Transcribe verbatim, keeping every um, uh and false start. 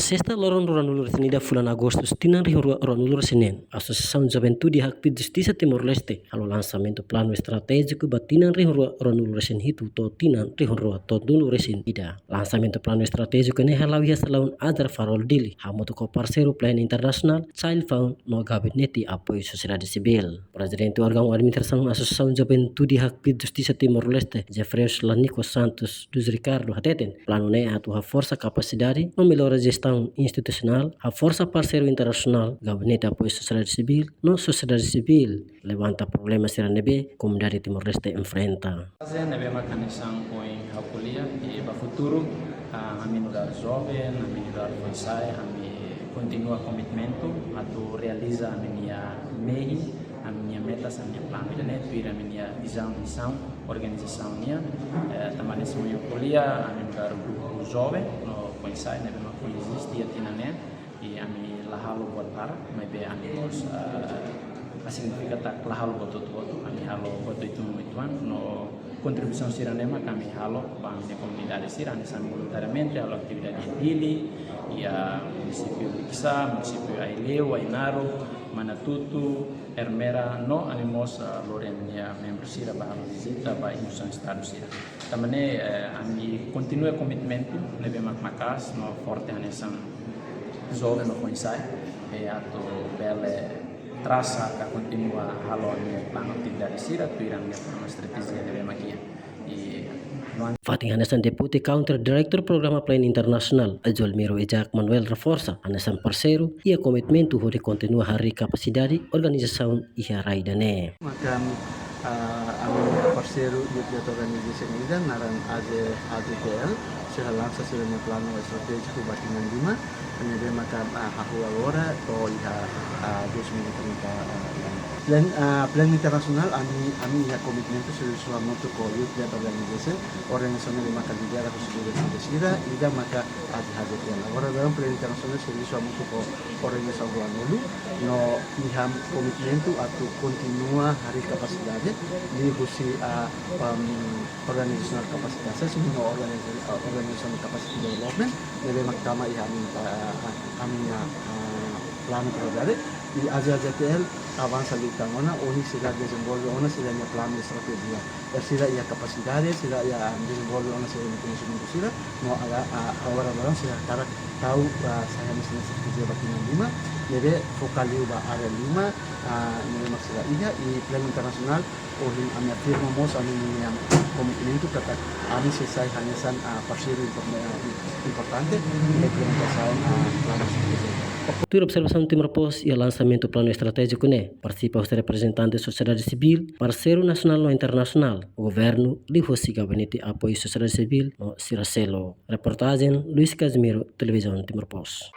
Sesta, loron ruanulu-resin-ida fulan Agustus tinan rihun rua ruanulu-resin-neen, Asosiasaun Juventude Hakbiit Justisa Timor-Leste halo lansamentu planu estratéjiku ba tinan rihun rua ruanulu-resin-hitu to'o tinan rihun rua tolunulu-resin-ida. Lansamentu planu estratéjiku ne'e hala'o iha salaun Azar Farol Dili, hamutuk ho parseiru Plan Internasionál, Child Fund no Gabinete Apoiu Sosiedade Sivíl. Prezidente órgaun administrasaun Asosiasaun Juventude Hakbiit Justisa Timor-Leste, Jeffreus Lanico Santos dos Ricardo, hateten planu ne'e atu haforsa kapasidade no mellora jestaun institusionál, haforsa parseiru internasionál, Gabinete Apoiu Sosiedade Sivíl no sosiedade sivíl levanta problema sira ne'ebé komunidade Timor-Leste enfrenta. Faze ne'ebé mak hanesan ohin ha'u ko'alia, i ba futuru, ah, ami nu'udar joven, ami nu'udar foin-sa'e, ami kontinua komitmentu atu realiza ami-nia mehi, ami-nia metas, ami-nia planu ida-ne'e, tuir ami-nia vizaun, misaun organizasaun nian. Eh, tanba hanesan ohin ha'u ko'alia, ami nu'udar grupu joven no foin-sa'e ne'ebé mak foin eziste iha tinan ne'e, i ami la halo buat barak, maibé ami mós, eh, la signifika katak la halo buat hotu-hotu, ami halo buat uitoan-uitoan, no kontribuisaun sira-ne'e mak ami halo ba ami-nia komunidade sira, hanesan voluntariamente halo atividade iha Dili, iha munisípiu Likisá, munisípiu Aileu, Ainaro, Manatuto, Ermera, no ami mós, eh, lori ami-nia membru sira ba halo vizita ba instituisaun Estadu sira. Tanba ne'e, eh, ami kontinua komitmentu ne'ebé mak maka'as no forte hanesan joven no foin-sa'e, eh, atu bele trasa ka kontinua halo ami-nia planu atividade sira, tuir ami-nia planu estratéjia ne'ebé mak iha. I no an- Fatin hanesan Deputy Country Director Programa Plan Internasionál, Joelmiro Isaac Manuel reforsa hanesan parseiru iha komitmentu hodi kontinua harii kapasidade organizasaun iha rai ida-ne'e. Maka, ah, ami parseiru Youth Led Organization ida naran A J, A J T L, sira lansa sira-nia planu estratéjiku ba tinan lima, ne'ebé maka, ah, hahú agora to'o iha, ah, dois mil e trinta, ah, plan. Plan, ah, plan internasionál ami, ami iha komitmentu servisu hamutuk ho Youth Led Organization, organizasaun ne'ebé maka lidera husi juventude sira, ida maka A J H D P L. Agora dalam plan internasionál servisu hamutuk ho organizasaun ruanulu, no iha komitmentu atu kontinua harii kapasidade liuhusi, ah, um, organizational capacity assessment no organiza-, ah, organizational capacity development, ne'ebé mak tama iha ami, ah, ah, ami-nia, ah, planu prioridade. I A J H D P L avansa liután ona, ohin sira dezenvolve ona sira-nia planu estratéjia. Sira iha kapasidade, sira iha dezenvolve ona sira-nia koñesimentu sira, no agora, ah, agora daudaun sira hakarak tau, ah, sai hanesan estratéjia ba tinan lima, ne'ebé foka liu ba área lima, ah, ne'ebé mak sira iha, i planu internasionál, ohin ami afirma mós ami-nia komitmentu katak ami sei sai hanesan, ah, parseiru impor-, ah, importante iha implementasaun, ah, planu estratéjia. Tuir observasaun Timor Post iha lansamentu planu estratéjiku ne'e, partisipa husi reprezentante sosiedade sivíl, parseiru nasionál no internasionál, governu, liuhusi Gabinete Apoiu Sosiedade Sivíl no sira seluk. Reportajen Luis Casimiro, Televizaun Timor Post.